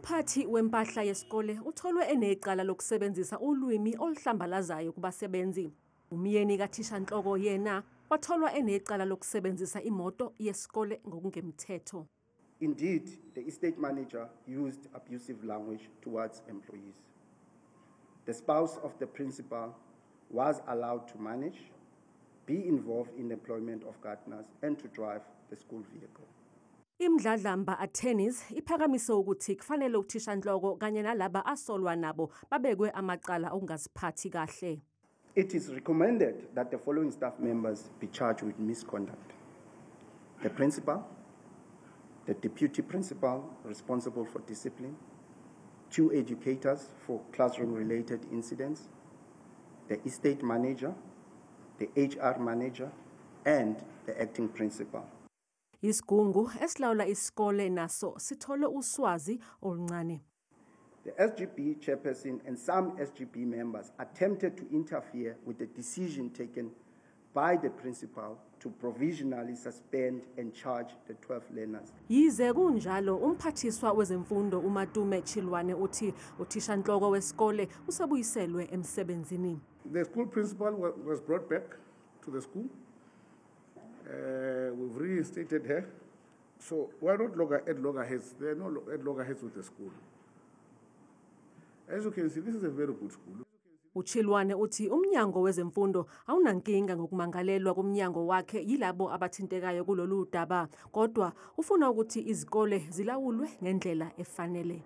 Umphathi wempahla yesikole utholwe enecala lokusebenzisa ulwimi oluhlambalazayo kubasebenzi. Umyeni kathishanhloko yena watholwa enecala lokusebenzisa imoto yesikole ngokungemthetho. Indeed, the estate manager used abusive language towards employees. The spouse of the principal was allowed to manage, be involved in the employment of gardeners, and to drive the school vehicle. Imdladlamba Attorneys iphakamise ukuthi kufanele uthishanhloko kanye nalaba asolwa nabo babekwe amacala okungaziphathi kahle. It is recommended that the following staff members be charged with misconduct: the principal, the deputy principal responsible for discipline, 2 educators for classroom-related incidents, the estate manager, the HR manager, and the acting principal. Isigungu esilawula isikole naso sithole uswazi oluncane. The SGB chairperson and some SGB members attempted to interfere with the decision taken by the principal to provisionally suspend and charge the 12 learners. Yize kunjalo, umphathiswa wezemfundo uMatume Chilwane uthi uthishanhloko wesikole usebuyiselwe emsebenzini. The school principal was brought back to the school. We've reinstated her. So we're not longer at loggerheads. There are no at loggerheads with the school. As you can see, this is a very good school. Uchilwane uthi umnyango wezemfundo awunankinga ngokumangalelwa komnyango wakhe yilabo abathintekayo kulolu daba, kodwa ufuna ukuthi izikole zilawulwe ngendlela efanele.